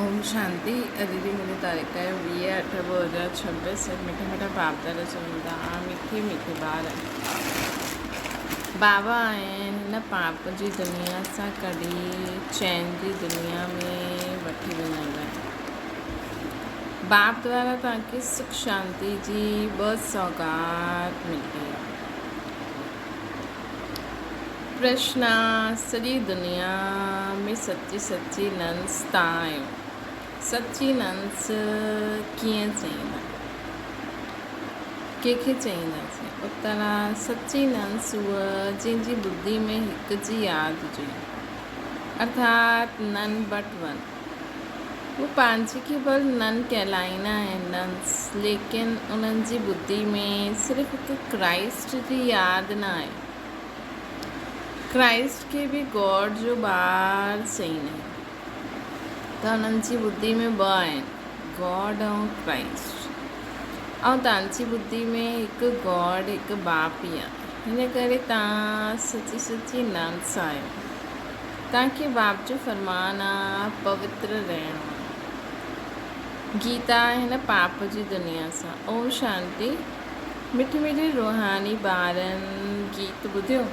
اوم شانتي اڄ جي منهنجي تاريخ آهي 20 اٺ 2026 سڀ مٺا مٺا باپ دادا چون ٿا مٺي مٺي ٻار بابا آهن هن پاپ جي دنيا سان ڪڍي چين جي دنيا ۾ وٺي وڃڻ لاء باپ دوارا توهان کي سک شانتي جي ٻه سوغات ملي آهي. پرشن، سڄي دنيا ۾ سچي سچي ننس تان آهيو. سچي ننس ڪيئن چئيندا؟ ڪنهن کي چئينداسين؟ اتر، سچي ننس هوء جنهن جي ٻڌي ۾ هڪ جي ياد هجي. ارٿات نن بٽ ون. هو پنهنجي کي ڀل نن ڪهلائيندا آهن، ننس، ليڪن انهن جي ٻڌي ۾ صرف هڪ ڪرائسٽ جي ياد نه آهي. ڪرائسٽ کي به گاڊ جو ٻار چئيندا آهن ته انهن جي ٻڌي ۾ ٻه آهن، گاڊ ۽ ڪرائسٽ. ۽ توهان جي ٻڌي ۾ هڪ گاڊ هڪ باپ ئي آهي. هن ڪري توهان سچي سچي ننس آهيو. توهان کي باپ جو فرمان آ پوتر رهڻو آ. گيتا هن پاپ جي دنيا سان. اوم شانتي مٺي مٺي روحاني ٻارن گيت ٻڌيو؟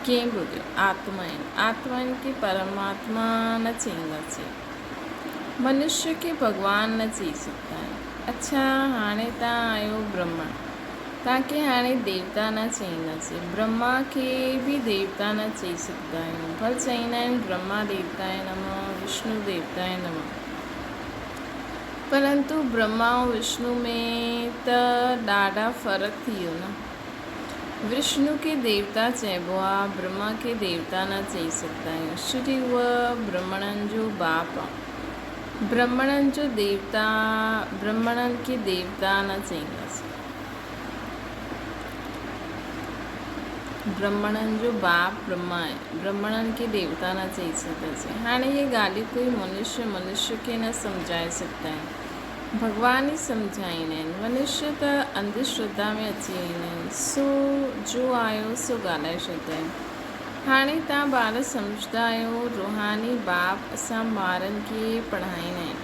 ڪنهن ٻڌيو؟ آتمائن آتمائن کي پرماتما نه چئينداسين منشي کي ڀڳوان نه چئي سگهندا آهيون اڇا هاڻي توهان آهيو برهمڻ توهان کي هاڻي ديوتا نه چئينداسين. برهما کي به ديوتا نه چئي سگهندا آهيون. ڀل چئيندا آهن برهما ديوتاء نمه، وشنو ديوتاء نمه. پرنتو برهما ۽ وشنو ۾ ته ڏاڍا فرق ٿي ويو نه. وشنو کي ديوتا چئبو آ، برهما کي ديوتا نه چئي سگهندا آهيون. شري اهو برهمڻن جو باپ آ. برهمڻن جو ديوتا، برهمڻن کي ديوتا نه چئينداسين. برهمڻن جو باپ برهما آهي. برهمڻن کي ديوتا نه چئي سگهنداسين. هاڻي اهي ڳالهيون ڪوئي منشيه منشيه کي نه سمجهائي سگهندا آهن. ڀڳوان ئي سمجهائيندا آهن. منشيه ته انڌ شرڌا ۾ اچي ويندا آهن. سو جو آيو سو ڳالهائي ڇڏيندا آهن. هاڻي توهان ٻار سمجهندا آهيو، روحاني باپ اسان ٻارن کي پڙهائيندا آهن.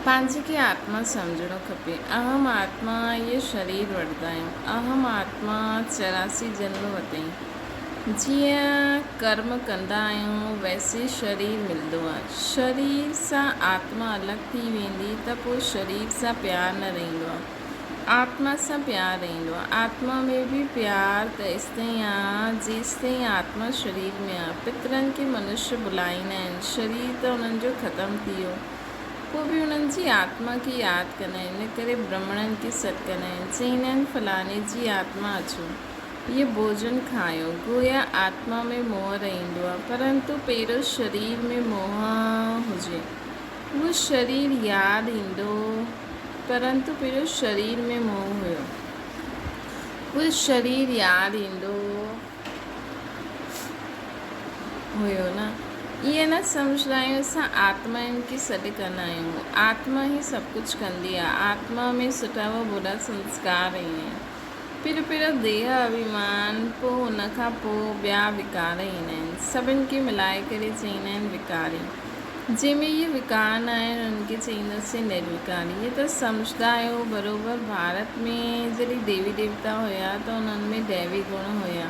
پنهنجي کي آتما سمجهڻو کپي. اهم آتما اهي شرير وٺندا آهيون. اهم آتما 84 جنم وتئين. جيئن ڪرم ڪندا آهيون ويسي شرير ملندو آهي. شرير سان آتما الڳ ٿي ويندي ته پوء شرير سان پيار نه رهندو آهي. آتما سان پيار ايندو آ. آتما ۾ به پيار تيستائين آ، جيستائين آتما شرير ۾ آ. پترن کي منشيه بلائيندا آهن. شرير ته انهن جو ختم ٿي ويو. پوء به انهن جي آتما کي ياد ڪندا آهن. ان ڪري برهمڻن کي سڏ ڪندا آهن. چئيندا آهن فلاڻي جي آتما اچو. هيء ڀوڄن کايو. گويا آتما ۾ موهه رهندو آ. پرنتو پهريون شرير ۾ موهه هجي. اهو شرير ياد ايندو پرنتو پهريون شرير ۾ موهه هيو. اهو شرير ياد ايندو هيو نه. ائين نه سمجهندا آهيون اسان آتمائن کي سڏ ڪندا آهيون. آتما ئي سڀ ڪجهه ڪندي آهي. آتما ۾ سٺا و برا سنسڪار ايندا آهن. پهريون پهريون ديهه اڀيمان پوء ان کان پوء ٻيا وڪار ايندا آهن. سڀن کي ملائي ڪري چئيندا آهن وڪاري. جنهن ۾ اهي وڪار نه آهن انهن کي چئينداسين نروڪار. اهي ته سمجهندا آهيو بروبر ڀارت ۾ جڏهن ديوي ديوتا هيا ته انهن ۾ ديوي گڻ هيا.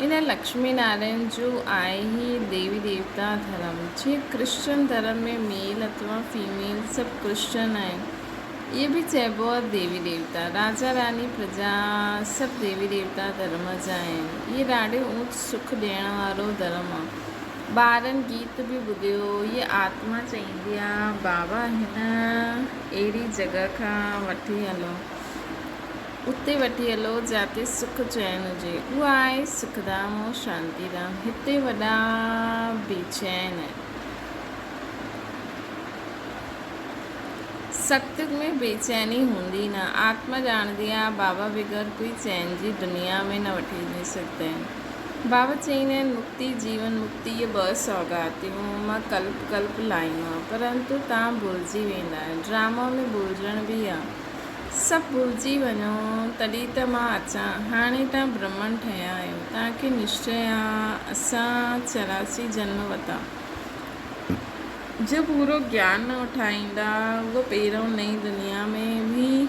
ان لڪشمي نارائڻ جو آهي هي ديوي ديوتا ڌرم. جيئن ڪرسچن ڌرم ۾ ميل اٿوا فيميل سڀ ڪرسچن آهن. اهي به چئبو آهي ديوي ديوتا. راجا راڻي پرجا سڀ ديوي ديوتا ڌرم جا آهن. اهي ڏاڍي اوچ سک ڏيڻ وارو ڌرم آهي. ٻارن گيت به ٻڌيو. هيء آتما چئيندي آ، بابا هن اهڙي جڳهه کان وٺي هلو، اتي وٺي هلو جاتي سک چين هجي. اها آهي سکڌام ۽ شانتي ڌام. هتي وڏا بيچين آهن. ستيگ ۾ بيچيني هوندي نه. آتما ڄاڻندي آ، بابا بغير ڪوئي چين جي دنيا ۾ نه وٺي وڃي سگهندا آهن. بابا چئيندا آهن، مڪتي، جيون مڪتي اهي ٻه سوغاتيون مان ڪلپ ڪلپ لايون آ، پرنتو توهان ڀلجي ويندا آهيو. ڊرامو ۾ ڀلجڻ به آ. سڀ ڀلجي وڃو تڏهن ته مان اچان. هاڻي توهان برهمڻ ٺهيا آهيو. توهان کي نشچي آ، اسان 84 جنم وتا. جو پورو گيان نه اٺائيندا، اهو پهريون نئين دنيا ۾ به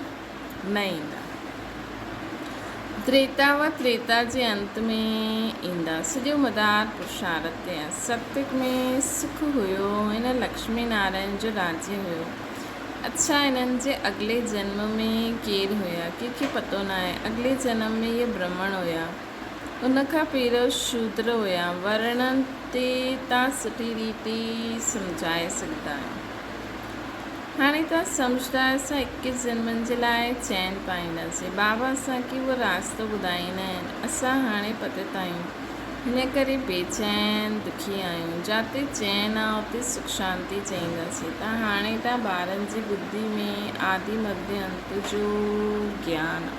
نه ايندا. تريتا و تريتا جي انت ۾ ايندا. سڄو مدار پرشارت تي آهي. ستيگ ۾ سک هيو، هن لڪشمي نارائڻ جو راجيه هيو. اڇا انهن جي اڳلي جنم ۾ ڪير هيا؟ ڪنهن کي پتو ناهي. اڳلي جنم ۾ اهي برهمڻ هيا. ان کان پهريون شودر هيا. ورڻن تي تان سٺي ريت سمجهائي سگهندا آهيو. هاڻي توهان سمجهندا آهيو اسان اڪيس جنمن جي لاء چين پائينداسين. بابا اسان کي اهو راستو ٻڌائيندا آهن. اسان هاڻي پتت آهيون. هن ڪري بيچين، دکي آهيون. جاتي چين آ اتي سک شانتي چئينداسين. ته هاڻي توهان ٻارن جي ٻڌي ۾ آدي مڌ انت جو گيان آ.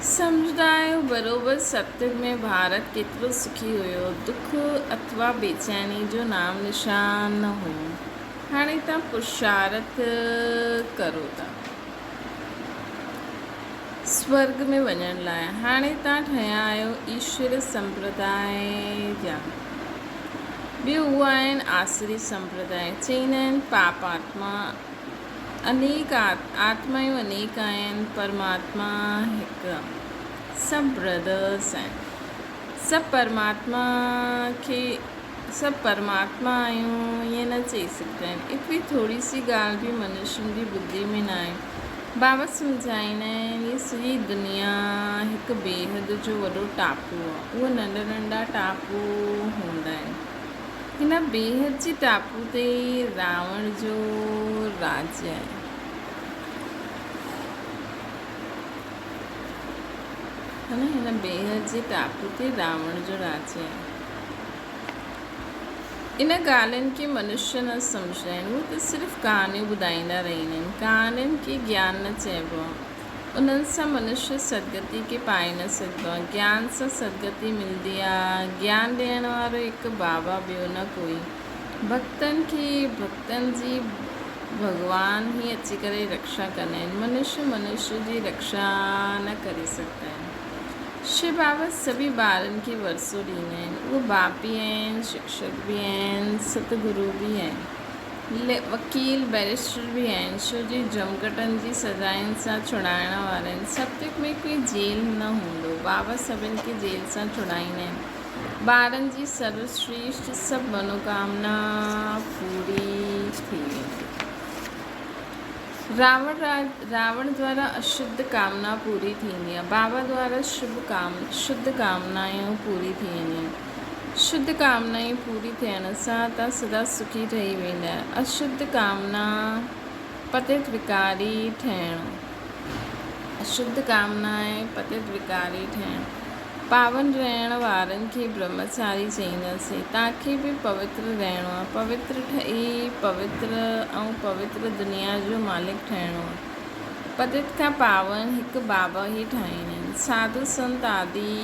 سمجهندا آهيو بروبر ستيگ ۾ ڀارت ڪيترو سکي هيو، دک اٿوا بيچيني جو نام نشان نه هيو. هاڻي توهان پرشارٿ ڪرو ٿا سورڳ ۾ وڃڻ لاء. هاڻي توهان ٺهيا آهيو ايشور سمپرداء جا. ٻيو اهو آهن آسري سمپرداء. چئيندا آهن پاپ آتما انيڪ آتمائون انيڪ آهن، پرماتما هڪ آ. سڀ برادرس آهن. سڀ پرماتما کي سڀ پرماتما آهيون ائين نه چئي سگهندا آهن. ايتري ٿوري سي ڳالهه به منشين جي ٻڌي ۾ نه آهي. بابا سمجهائيندا آهن هي سڄي دنيا هڪ بيحد جو وڏو ٽاپو آ. اهي ننڍا ننڍا ٽاپو هوندا آهن. هن بيحد جي ٽاپو تي راوڻ جو راڄ آهي. هن بيحد جي ٽاپو تي راوڻ جو راڄ آهي. ان ڳالهين کي منشيه نه سمجهندا آهن. هو ته صرف ڪهاڻيون ٻڌائيندا رهندا آهن. ڪهاڻين کي گيان نه چئبو آهي. انهن سان منشيه سدگتي کي پائي نه سگهندو آهي. گيان سان سدگتي ملندي آهي. گيان ڏيڻ وارو هڪ بابا ٻيو نه ڪوئي. ڀڳتن کي ڀڳتن جي ڀڳوان ئي اچي ڪري رڪشا ڪندا آهن. منشيه منشيه جي رڪشا نه ڪري سگهندا آهن. شو بابا سڀئي ٻارن کي ورثو ڏيندا آهن. اهي باپ به آهن، شڪشڪ به آهن، ستگرو به آهن. وڪيل، بئريسٽر به آهن، شو جي جهمگهٽن جي سزائن سان ڇڙائڻ وارا آهن. ستيگ ۾ ڪوئي جيل نه هوندو. بابا سڀن کي جيل سان ڇڙائيندا آهن. ٻارن جي سروشريشٽ سڀ منوڪامنا پوري ٿي ويندي. راوڻ راوڻ دوارا اشڌ ڪامنا پوري ٿيندي آهي. بابا دوارا شڀ ڪام شڌ ڪامنايون پوري ٿي وينديون آهن. شڌ ڪامنائون پوري ٿيڻ سان توهان سدا سکي ٺهي ويندا آهيو. اشڌ ڪامنا پتيت وڪاري ٺهڻ. اشڌ ڪامنا ۽ پتيت وڪاري ٺهڻ. پاون رهڻ وارن کي برهمچاري چئينداسين. توهان کي به پوتر رهڻو آهي. پوتر ٺهي پوتر ۽ پوتر دنيا جو مالڪ ٺهڻو آهي. پتيت کان پاون هڪ بابا ئي ٺاهيندا آهن. ساڌو سنت آدي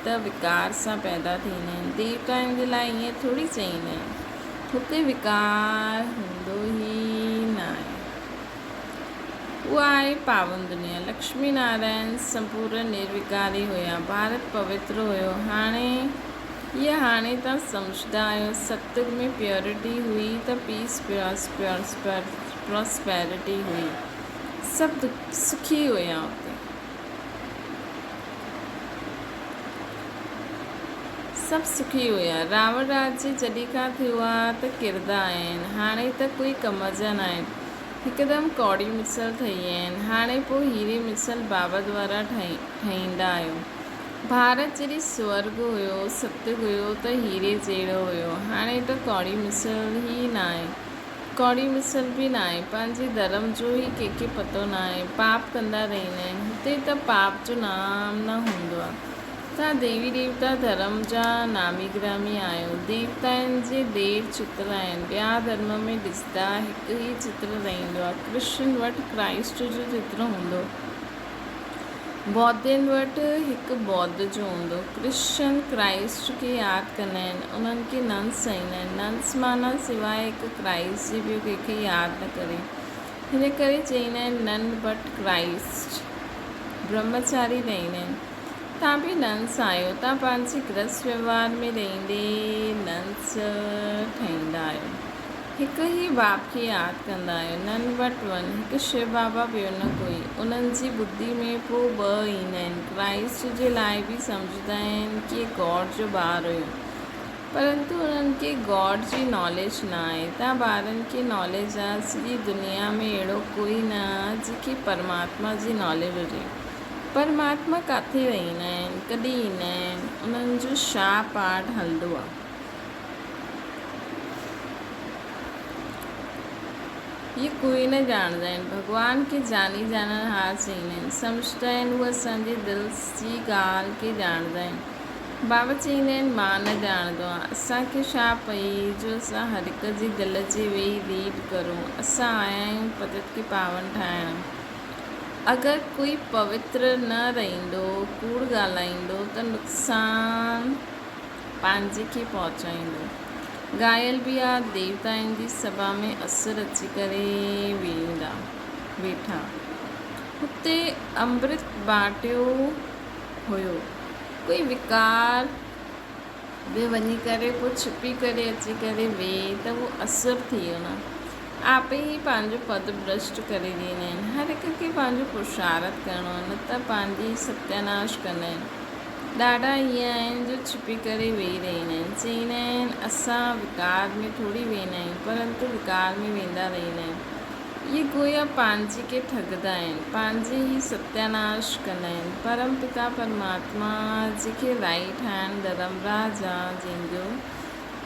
ته وڪار سان پيدا ٿيندا آهن. ديوتائن جي لاء ائين ٿوري چئيندا آهن. هتي وڪار هوندو ئي ناهي. اها آهي پاون دنيا. لڪشمي نارائڻ سمپورن نروڪاري هيا. ڀارت پوتر هيو. هاڻي هيء هاڻي توهان سمجهندا آهيو. ستيگ ۾ پيورٽي هئي ته پيس پراسپيرٽي هئي. سڀ سکي هيا اتي. سڀ سکي هيا. راوڻ راڄ جڏهن کان ٿيو آ ته ڪردا آهن. هاڻي ته ڪوئي ڪم جا ناهن. هڪدم ڪوڙي مثل ٺهي آهن. هاڻي پوء هيري مثل بابا دوارا ٺهيندا آهيو. ڀارت جڏهن سورڳ هيو، ستيگ هيو ته هيري جهڙو هيو. هاڻي ته ڪوڙي مثل ئي ناهي. ڪوڙي مثل به ناهي. پنهنجي ڌرم جو ئي ڪنهن کي پتو ناهي. پاپ ڪندا رهندا آهن. هتي ته پاپ جو نام نه هوندو آهي. توهان ديوي ديوتا ڌرم جا نامي گرامي آهيو. ديوتائن جي ڏيڍ چتر آهن. ٻيا ڌرم ۾ ڏسندا هڪ ئي چتر رهندو آهي. ڪرسچن وٽ ڪرائسٽ جو چتر هوندو. ٻوڌين وٽ هڪ ٻوڌ جو هوندو. ڪرسچن ڪرائسٽ کي ياد ڪندا آهن. انهن کي ننس چئيندا آهن. ننس معنيٰ سواء هڪ ڪرائسٽ جي ٻيو ڪنهن کي ياد نه ڪري. هن ڪري چئيندا آهن نن بٽ ڪرائسٽ. برهمچاري رهندا آهن. تان به ننس آهيو. تان پنهنجي گرهست وهنوار ۾ رهندي ننس آهيو. هڪ ئي باپ کي ياد ڪندا آهيو. نن بٽ ون، هڪ شو بابا ٻيو نه ڪوئي. انهن جي ٻڌي ۾ پوء ٻه ايندا آهن. ڪرائسٽ جي لاء به سمجهندا آهن ڪي گاڊ جو ٻار هيو. پرنتو انهن کي گاڊ جي ناليج نه آهي. تان ٻارن کي ناليج آ. سڄي دنيا ۾ اهڙو ڪوئي نه آ جنهن کي پرماتما جي ناليج هجي. پرماتما ڪاٿي رهندا آهن، ڪڏهن ايندا آهن، انهن جو ڇا پارٽ هلندو آ. اهي ڪوئي نه ڄاڻندا آهن. ڀڳوان کي جاني ڄاڻڻهار چئيندا آهن. سمجهندا آهن هو اسان جي دل جي ڳالهه کي ڄاڻندا آهن. بابا چئيندا آهن مان نه ڄاڻندو آهيان. اسان کي ڇا پئي جو اسان هر هڪ جي دل جي ويهي ريڊ ڪرون. اسان آيا آهيون پتت کي پاون ٺاهڻ. اگر ڪوئي پوتر نه رهندو، ڪوڙ ڳالهائيندو ته نقصان پنهنجي کي پهچائيندو. گايل به آ ديوتائن جي سڀا ۾ اسر اچي ڪري ويهندا ويٺا. هتي امبرت بانٽيو هيو. ڪوئي وڪار به وڃي ڪري پوء ڇپي ڪري اچي ڪري ويهي ته اهو اسر ٿي ويو نه. آپي ئي پنهنجو پد ڀرشٽ ڪري ڏيندا آهن. هر هڪ کي پنهنجو پرشارٿ ڪرڻو آهي نه ته پنهنجي ستياناش ڪندا آهن. ڏاڍا ائين آهن جو ڇپي ڪري ويهي رهندا آهن. چئيندا آهن اسان وڪار ۾ ٿوري ويندا آهيون پرنتو وڪار ۾ ويندا رهندا آهن. اهي گويا پنهنجي کي ٺڳندا آهن. پنهنجي ئي ستياناش ڪندا آهن. پرم پتا پرماتما جنهن کي رائي ٺاهڻ ڌرمراج آ جنهن جو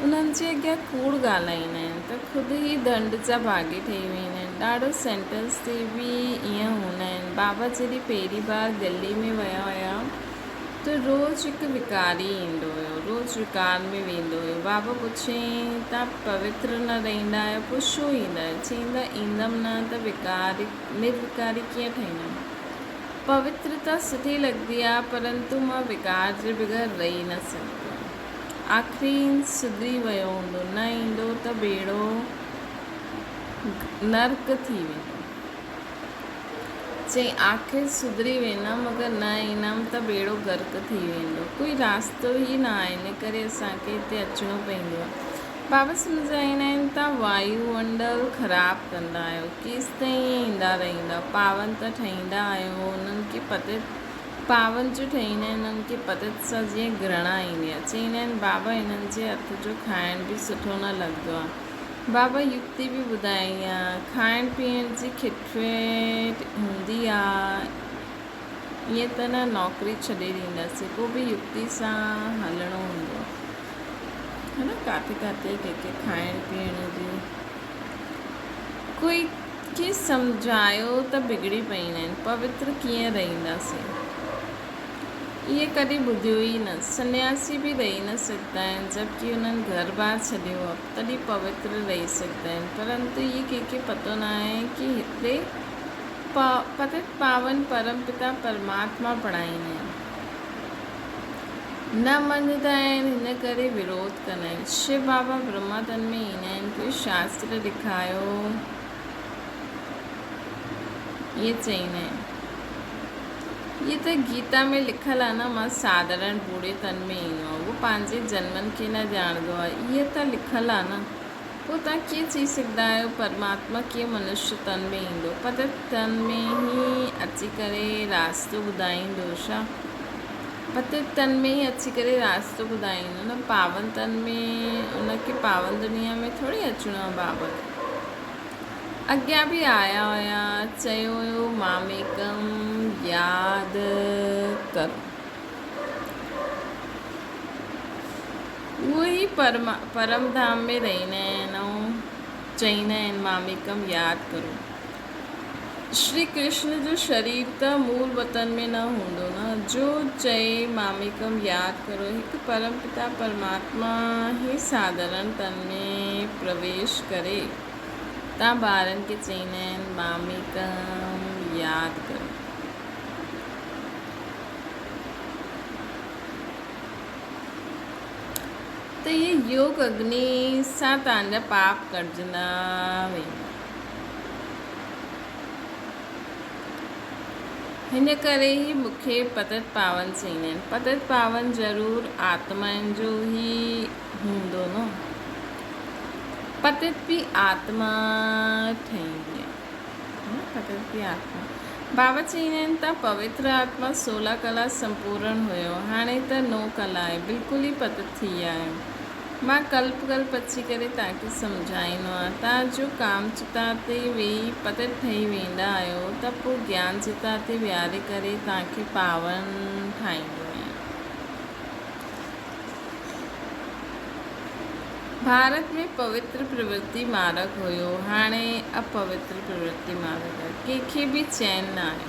انهن جي اڳيان ڪوڙ ڳالهائيندا آهن ته خود ئي ڏنڊ جا ڀاڳي ٺهي ويندا آهن. ڏاڍو سينٽرس تي به ائين هوندا آهن. بابا جڏهن پهرين بار دلي ۾ ويا هيا ته روز هڪ وڪاري ايندو هيو. روز وڪار ۾ ويندو هيو. بابا پڇيائين تان پوتر نه رهندا آهيو پوء ڇو ايندا آهيو؟ چيائين ايندم نه ته وڪاري نروڪاري ڪيئن ٺهيندم. پوترتا سٺي لڳندي آهي پرنتو مان وڪار جي بغير رهي نه سگهندو آهيان. آخرين سڌري ويو هوندو، نه ايندو ته ٻيڙو نرڪ ٿي ويندو. چيائين، آخر سڌري ويندم، مگر نه ايندم ته ٻيڙو غرق ٿي ويندو. ڪوئي راستو ئي نه آهي، ان ڪري اسان کي هتي اچڻو پوندو آهي. بابا سمجهائيندا آهن، توهان وايو منڊل خراب ڪندا آهيو، ڪيستائين ائين ايندا رهندا؟ پاون ته ٺهيندا آهيو، انهن کي پتي پاون جو ٺهيندا آهن انهن کي پتت سان جيئن گرهڻا ايندي آهي. چئيندا آهن بابا هنن جي هٿ جو کائڻ به سٺو نه لڳندو آهي. بابا يڪتي به ٻڌائي آهي. کائڻ پيئڻ جي کٽڦيٽ هوندي آهي ائين ته نه نوڪري ڇڏي ڏينداسين پوء به يڪتي سان هلڻو هوندو آهي. ها نه ڪاٿي ڪاٿي ڪنهن کي کائڻ پيئڻ جي ڪوئي کي سمجهايو ته بگڙي پئيندا آهن، پوتر ڪيئن رهنداسين؟ اهي ڪڏهن ٻڌيو ئي نه. سنياسي به رهي نه سگهندا آهن، جبڪه انهن گهر بار ڇڏيو آهي، تڏهن پوتر رهي سگهندا آهن. پرنتو اهي ڪنهن کي پتو نه آهي ڪي هتي پتت پاون پرم پتا پرماتما پڙهائيندا آهن. نه مڃندا آهن، هن ڪري وروڌ ڪندا آهن. شو بابا برهما تن ۾ ايندا آهن، ڪوئي شاستر ڏيکايو. ائين چئيندا آهن. هيء ته گيتا ۾ لکيل آهي نه مان ساڌارڻ ٻوڙي تن ۾ ايندو آهيان. اهو پنهنجي جنمن کي نه ڄاڻندو آهي. هيء ته لکيل آهي نه. پوء توهان ڪيئن چئي سگهندا آهيو پرماتما ڪيئن منشيه تن ۾ ايندو؟ پتت تن ۾ ئي اچي ڪري راستو ٻڌائيندو ڇا؟ پتت تن ۾ ئي اچي ڪري راستو ٻڌائيندو نه پاون تن ۾ ان کي پاون دنيا ۾ ٿوري اچڻو آهي بابا کي. اڳيان به آيا هيا چيو هيو ماميڪم ياد ڪرو. اهي ئي پرم ڌام ۾ رهندا آهن ۽ چئيندا آهن ماميڪم ياد ڪرو. شري ڪرشن جو شرير ته مول وطن ۾ نه هوندو نه جو چئي ماميڪم ياد ڪرو. هڪ پرم پتا پرماتما ئي ساڌارڻ تن ۾ پرويش ڪري تان ٻارن کي چئيندا آهن ماميڪم ياد ڪرو. ته هيء يوگ اگني سان توهان جا پاپ ڪٽجندا ويندا. هن ڪري ئي مون کي پتت پاون چئيندا آهن. پتت پاون ضرور آتمائن جو ئي هوندو نه؟ پتت به آتما ٺهيندي آهي. پتت به آتما. بابا چئيندا آهن ته پوتر آتما سولهه ڪلا سمپورڻ هيو، هاڻي ته نو ڪلا آهي، بلڪل ئي پتت ٿي ويا آهيو. مان ڪلپ ڪلپ اچي ڪري توهان کي سمجهائيندو آهيان. توهان جو ڪام چتا تي ويهي پتت ٺهي ويندا آهيو ته پوء گيان چتا تي ويهاري ڪري توهان کي پاون ٺاهيندو آهيان. ڀارت ۾ پوتر پرورتي مارگ هيو، هاڻي اپوتر پرورتي مارگ آهي. ڪنهن کي به چين نه آهي.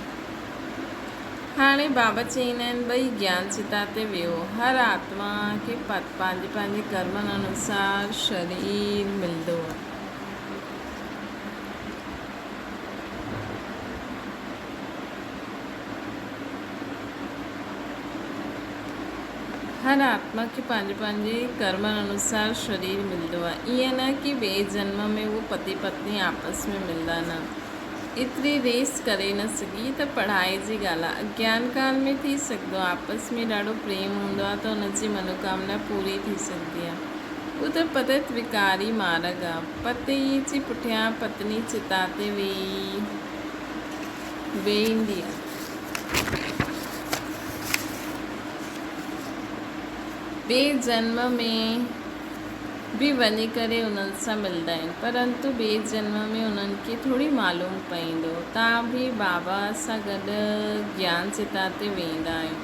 هاڻي بابا چئيندا آهن، ٻئي گيان چتا تي ويهو. هر آتما کي پنهنجي پنهنجي ڪرمن انوسار شرير ملندو آهي. هر آتما کي پنهنجي پنهنجي ڪرمن انوسار شرير ملندو آهي. ائين نه ڪي ٻئي جنم ۾ اهو پتي پتني آپس ۾ ملندا نه. ايتري ريس ڪري نه سگهي ته پڙهائي جي ڳالهه آهي. اگيان ڪال ۾ ٿي سگهندو آهي. آپس ۾ ڏاڍو پريم هوندو آهي ته ان جي منوڪامنا پوري ٿي سگهندي آهي. اهو ته پتت وڪاري مارڳ آهي. پتيء جي پٺيان پتني چتا تي ويهي ويهندي آهي. ٻئي جنم ۾ به وڃي ڪري انهن سان ملندا آهن پرنتو ٻئي جنم ۾ انهن کي ٿوري معلوم پئيندو. توهان به بابا سان گڏ گيان چتا تي ويندا آهيو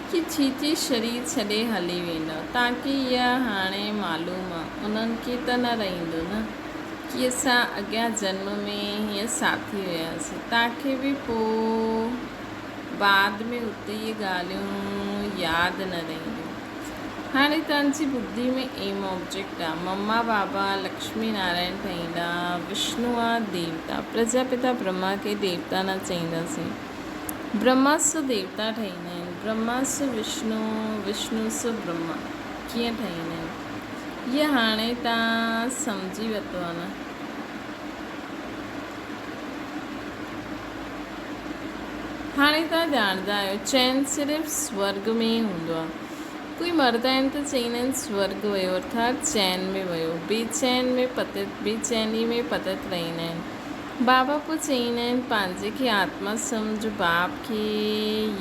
ڪي ڇيتي شرير ڇڏي هلي ويندؤ. توهان کي اها هاڻي معلوم آ انهن کي ته نه رهندو نه ڪي اسان اڳيان جنم ۾ هيئن ساٿي هياسين. توهان کي به پوء بعد ۾ اتي اهي ڳالهيون ياد نه رهنديون. هاڻي توهان جي ٻڌي ۾ ايم آبجيڪٽ آ. مما بابا لڪشمي نارائڻ ٺهيندا، وشنو آ ديوتا. پرجاپتا برهما کي ديوتا نه چئينداسين. برهما سو ديوتا ٺهيندا آهن. برهما سو وشنو، وشنو سو برهما ڪيئن ٺهيندا آهن. اهي هاڻي توهان سمجهي ورتو آ نه. هاڻي توهان ڄاڻندا آهيو، چين صرف سورڳ ۾ ئي هوندو آهي. ڪوئي مردا آهن ته چئيندا آهن سورڳ ويو ارٿات چين ۾ ويو. بي چين ۾ پتت، بي چيني ۾ پتت رهندا آهن. بابا پوء چئيندا آهن پنهنجي کي آتما سمجهه باپ کي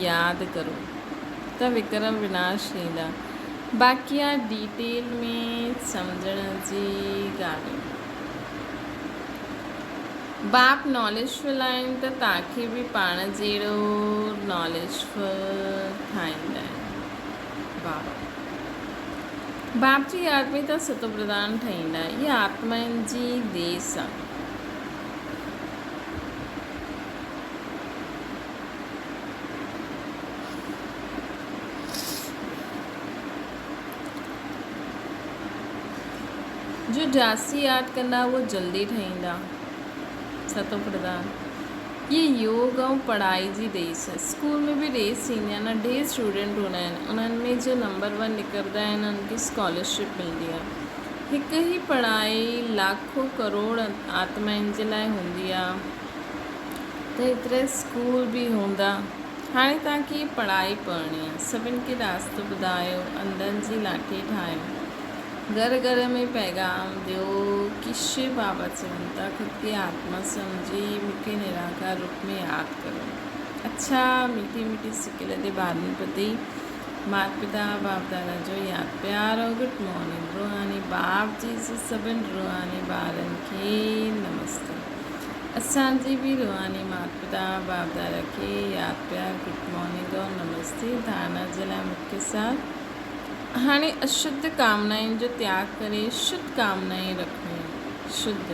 ياد ڪرو ته وڪرم وناش ٿيندا. باقي آ ڊيٽيل ۾ سمجهڻ جي ڳالهيون. باپ ناليجفل آهن ته توهان کي به پاڻ جهڙو ناليجفل ٺاهيندا آهن. باپ باپ جي ياد ۾ ته ستوپرڌان ٺهيندا. اها آتمائن جي ديس آهي. جو جاسي ياد ڪندا اهو جلدي ٺهيندا. ستون پرڌان، هي يوگ ۽ پڙهائي جي ريس آهي. اسڪول ۾ به ريس ٿيندي آهي نه ڍير اسٽوڊنٽ هوندا آهن انهن ۾ جو نمبر ون نڪرندا آهن انهن کي اسڪالرشپ ملندي آهي. هڪ ئي پڙهائي لاکو ڪروڙ آتمائن جي لاء هوندي آهي ته ايترا اسڪول به هوندا. هاڻي توهان کي پڙهائي پڙهڻي آهي. سڀن کي راستو ٻڌايو، انڌن جي لاٺي ٺاهيو. گهر گهر ۾ پيغام ڏيو ڪي شو بابا چون ٿا خود کي آتما سمجهي مون کي نراڪار روپ ۾ ياد ڪرو. اڇا مٺي مٺي سڪيل تي ٻارن پرتي مات پتا باپ دادا جو ياد پيار او گڊ مارننگ روحاني باپ جي سڀن روحاني ٻارن کي نمستي. اسان جي به روحاني مات پتا باپ دادا کي ياد پيار گڊ مارننگ اور نمستي ڌارنا جي لاء مکيه سار هاڻي اشڌ ڪامنائن جو تياڳ ڪري شڌ ڪامنائين رکڻيون آهن شڌ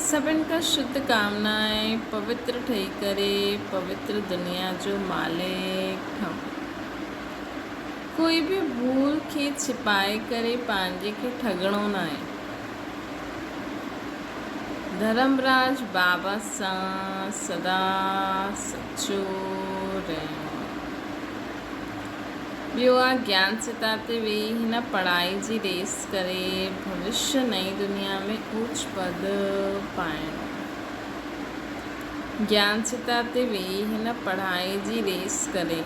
سڀن کان شڌ ڪامنائين پوتر ٺهي ڪري پوتر دنيا جو مالڪ ٺهون ڪوئي به ڀول کي ڇپائي ڪري پنهنجي کي ٺڳڻو ناهي. ڌرمراج بابا سان سدا سچو رهڻو. ٻيو آ گيان چتا تي ويهي هن پڙهائي جي ريس ڪري ڀوشيه نئين دنيا ۾ اوچ پد پائڻو. گيان چتا تي ويهي هن پڙهائي جي ريس ڪري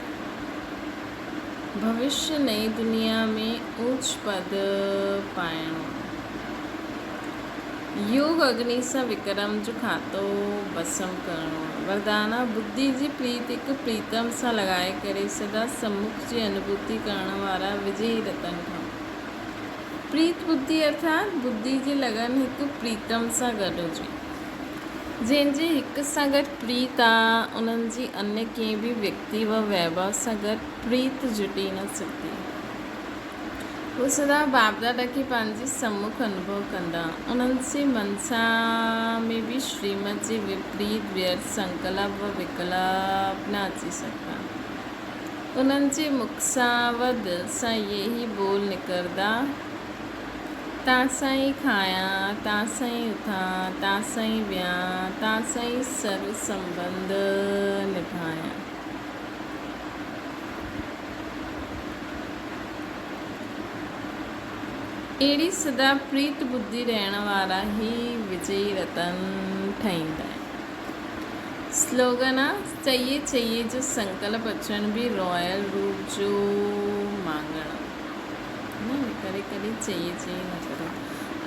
ڀوشيه نئين دنيا ۾ اوچ پد پائڻو. يوگ اگني سان وڪرم جو کاتو ڀسم ڪرڻو آهي. وردانا، ٻڌي جي پريت هڪ پريتم سان لڳائي ڪري سدا سمک جي انوڀوتي ڪرڻ وارا وجئي رتن ٺهو. پريت ٻڌي ارٿات ٻڌي جي لگن هڪ پريتم سان گڏ هجي. جنهن جي هڪ سان گڏ پريت آ، انهن جي انيه ڪنهن به ويڪتي و ويڀو سان گڏ پريت جٽي نه سگهندي. هو سدا باپدادا کي پنهنجي سمک انوڀو ڪندا. انهن جي منسا ۾ به شريمت جي وپريت ويرٿ سنڪلپ و وڪلپ نه اچي سگهندا. انهن جي مک سان و دل سان اهي ئي ٻول نڪرندا، تان سان ئي کايان، تان سان ئي اٿان، تان سان ئي ويهان، تان سان ئي سرو سنٻنڌ نڀايان. اهڙي سدا پريت ٻڌي رهڻ وارا ئي وجئي رتن ٺهيندا آهن. سلوگن آ، چئي چئي جو سنڪلپ اچڻ به رائل روپ جو مانگڻ آ. نه ڪري ڪڏهن چئي چئي نه ڪرو.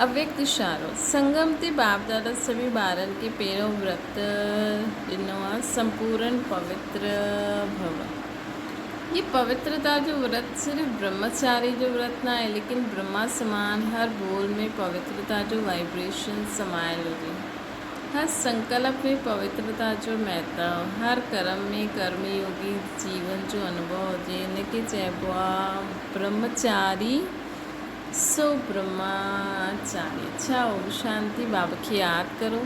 اويڪت اشارو، سنگم تي باپ دادا سڀني ٻارن کي پهريون ورت ڏنو آ، سمپورن پوتر ڀو. هي پوترتا جو ورت صرف برهمچاري جو ورت ناهي ليڪن برهما سمان هر ٻول ۾ پوترتا جو وائبريشن سمايل هجي. هر سنڪلپ ۾ پوترتا جو مهتو، هر ڪرم ۾ ڪرم يوگي جيون جو انوڀو هجي ان کي چئبو آ برهمچاري سو برهمچاري. اڇا اوم شانتي بابا کي ياد ڪرو.